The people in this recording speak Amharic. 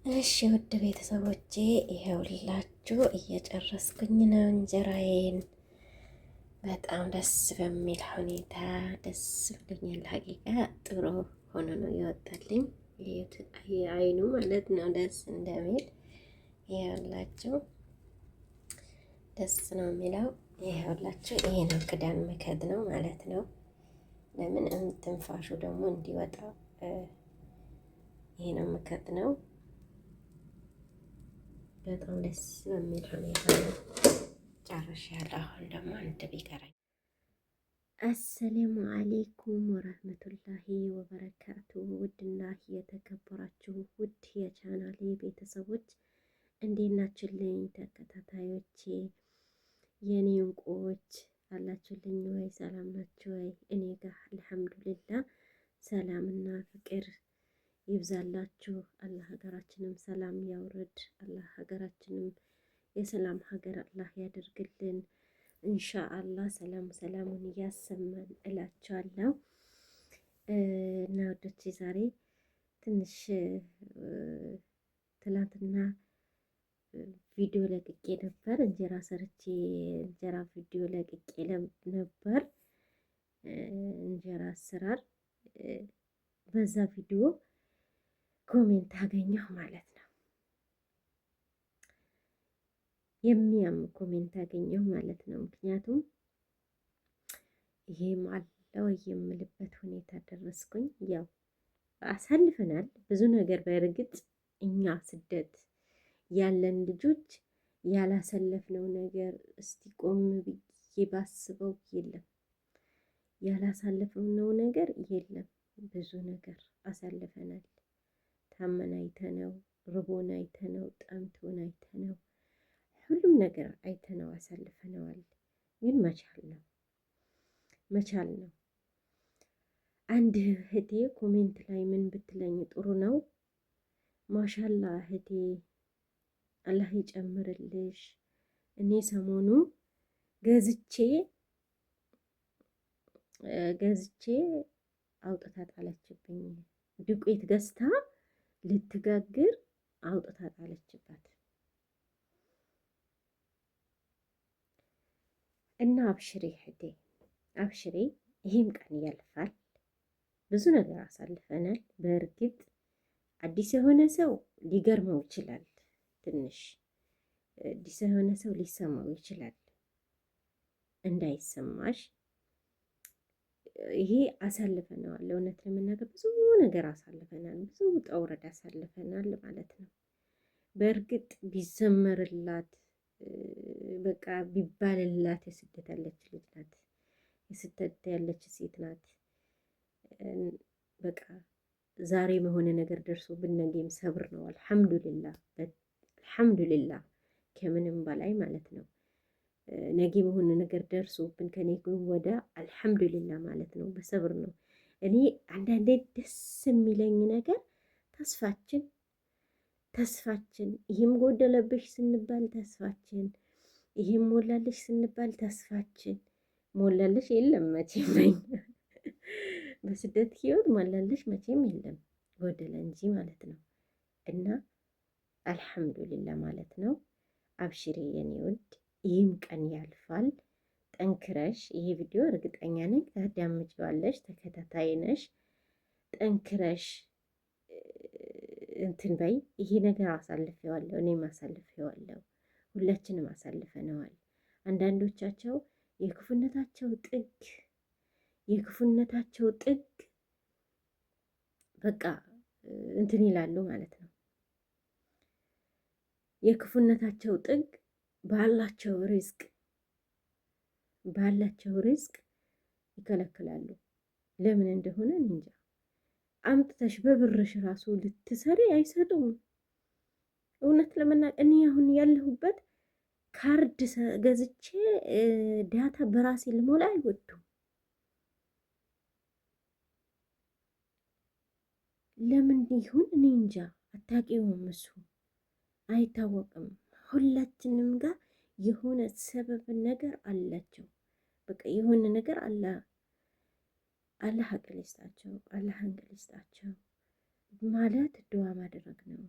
እሺ ውድ ቤተሰቦቼ ይኸውላችሁ እየጨረስኩኝ ነው እንጀራዬን። በጣም ደስ በሚል ሁኔታ ደስ ብሎኛል። ሀቂቃ ጥሩ ሆኖ ነው የወጣልኝ አይኑ ማለት ነው ደስ እንደሚል ይኸውላችሁ፣ ደስ ነው የሚለው። ይኸውላችሁ ይሄ ነው ክዳን መከድ ነው ማለት ነው። ለምን ትንፋሹ ደግሞ እንዲወጣ ይሄ ነው መከድ ነው። በጣም ደስ በሚል ሁኔታ ነው ጨርሻለሁ። አሁን ደግሞ አንድ ቢቀረኝ። አሰላሙ አሌይኩም ወረህመቱላሂ ወበረካቱ። ውድና የተከበራችሁ ውድ የቻናሌ ቤተሰቦች እንዴት ናችሁልኝ? ተከታታዮቼ የኔ እንቁዎች አላችሁልኝ ወይ? ሰላም ናችሁ ወይ? እኔ ጋር አልሐምዱሊላ ሰላምና ፍቅር ይብዛላችሁ። አላህ ሀገራችንም ሰላም ያውርድ። አላህ ሀገራችንም የሰላም ሀገር አላህ ያደርግልን። እንሻአላህ ሰላም ሰላሙን እያሰማን እላችኋለሁ። እና ወዶቼ ዛሬ ትንሽ ትላንትና ቪዲዮ ለቅቄ ነበር። እንጀራ ሰርቼ እንጀራ ቪዲዮ ለቅቄ ነበር። እንጀራ አሰራር በዛ ቪዲዮ comment አገኘሁ ማለት ነው። የሚያም comment አገኘሁ ማለት ነው። ምክንያቱም ይሄም አለ ወይ የምልበት ሁኔታ ደረስኩኝ። ያው አሳልፈናል ብዙ ነገር። በእርግጥ እኛ ስደት ያለን ልጆች ያላሰለፍነው ነገር እስቲ ቆም ብዬ ባስበው የለም፣ ያላሳለፍነው ነገር የለም። ብዙ ነገር አሳልፈናል። ታመን አይተነው፣ ርቦን አይተነው፣ ጠምቶን አይተነው፣ ሁሉም ነገር አይተነው አሳልፈነዋል። ግን መቻል ነው መቻል ነው። አንድ እህቴ comment ላይ ምን ብትለኝ ጥሩ ነው? ማሻላ እህቴ አላህ ይጨምርልሽ። እኔ ሰሞኑ ገዝቼ ገዝቼ አውጥታ ጣለችብኝ። ዱቄት ገዝታ ልትጋግር አውጥታ ጣለችባት እና አብሽሬ እህቴ አብሽሬ፣ ይህም ቀን ያልፋል። ብዙ ነገር አሳልፈናል። በእርግጥ አዲስ የሆነ ሰው ሊገርመው ይችላል። ትንሽ አዲስ የሆነ ሰው ሊሰማው ይችላል። እንዳይሰማሽ ይሄ አሳልፈነዋል። እውነት ለመናገር ብዙ ነገር አሳልፈናል። ብዙ ውጣ ውረድ አሳልፈናል ማለት ነው። በእርግጥ ቢዘመርላት በቃ ቢባልላት የስደት ያለች ልጅ ናት፣ የስደት ያለች ሴት ናት። በቃ ዛሬ የሆነ ነገር ደርሶብን ነገም ሰብር ነው። አልሐምዱሊላህ አልሐምዱሊላህ ከምንም በላይ ማለት ነው። ነገ በሆነ ነገር ደርሶብን ከኔ ወደ አልሐምዱሊላህ ማለት ነው። በሰብር ነው። እኔ አንዳንዴ ደስ የሚለኝ ነገር ተስፋችን ተስፋችን ይህም ጎደለብሽ ስንባል ተስፋችን፣ ይህም ሞላልሽ ስንባል ተስፋችን። ሞላልሽ የለም መቼም በስደት ህይወት ሞላልሽ መቼም የለም፣ ጎደለ እንጂ ማለት ነው። እና አልሐምዱሊላህ ማለት ነው። አብሽሬ የኔ ውድ፣ ይህም ቀን ያልፋል። ጠንክረሽ ይሄ ቪዲዮ እርግጠኛ ነኝ ታዳምጪዋለሽ፣ ተከታታይ ነሽ። ጠንክረሽ እንትን በይ። ይሄ ነገር አሳልፌዋለሁ፣ እኔም አሳልፌዋለሁ፣ ሁላችንም አሳልፈነዋል። አንዳንዶቻቸው የክፉነታቸው ጥግ የክፉነታቸው ጥግ በቃ እንትን ይላሉ ማለት ነው። የክፉነታቸው ጥግ ባላቸው ሪዝቅ ባላቸው ሪዝቅ ይከለክላሉ። ለምን እንደሆነ እንጃ። አምጥተሽ በብርሽ ራሱ ልትሰሪ አይሰጡም። እውነት ለመናገር እኔ አሁን ያለሁበት ካርድ ገዝቼ data በራሴ ልሞላ አይወዱም። ለምን ይሁን እኔ እንጃ። አታውቂውም፣ እሱ አይታወቅም። ሁላችንም ጋር የሆነ ሰበብ ነገር አላቸው። በቃ የሆነ ነገር አለ። አላህ አቅል ይስጣቸው፣ አላህ እንቅል ይስጣቸው ማለት ድዋ ማድረግ ነው።